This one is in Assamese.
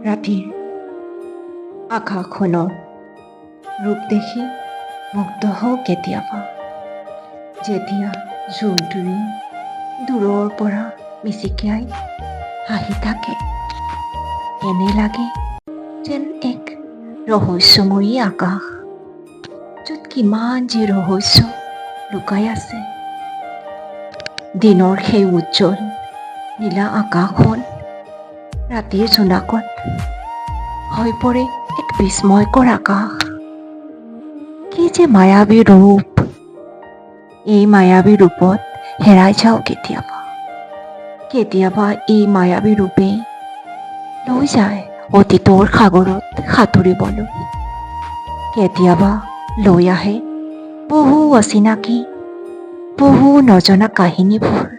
ৰাতিৰ আকাশখনৰ ৰূপ দেখি মুগ্ধ হওঁ কেতিয়াবা। যেতিয়া জোনটোৱে দূৰৰ পৰা মিচিকিয়াই হাঁহি থাকে, এনে লাগে যেন এক ৰহস্যময়ী আকাশ, য'ত কিমান যে ৰহস্য লুকাই আছে। দিনৰ সেই উজ্জ্বল নীলা আকাশখন ৰাতিৰ জোনাকত হৈ পৰে এক বিস্ময়কৰ আকাশ। কি যে মায়াবী ৰূপ! এই মায়াবী ৰূপত হেৰাই যাওঁ কেতিয়াবা। কেতিয়াবা এই মায়াবী ৰূপে লৈ যায় অতীতৰ সাগৰত সাঁতুৰিবলৈ, কেতিয়াবা লৈ আহে বহু অচিনাকি, বহু নজনা কাহিনীবোৰ।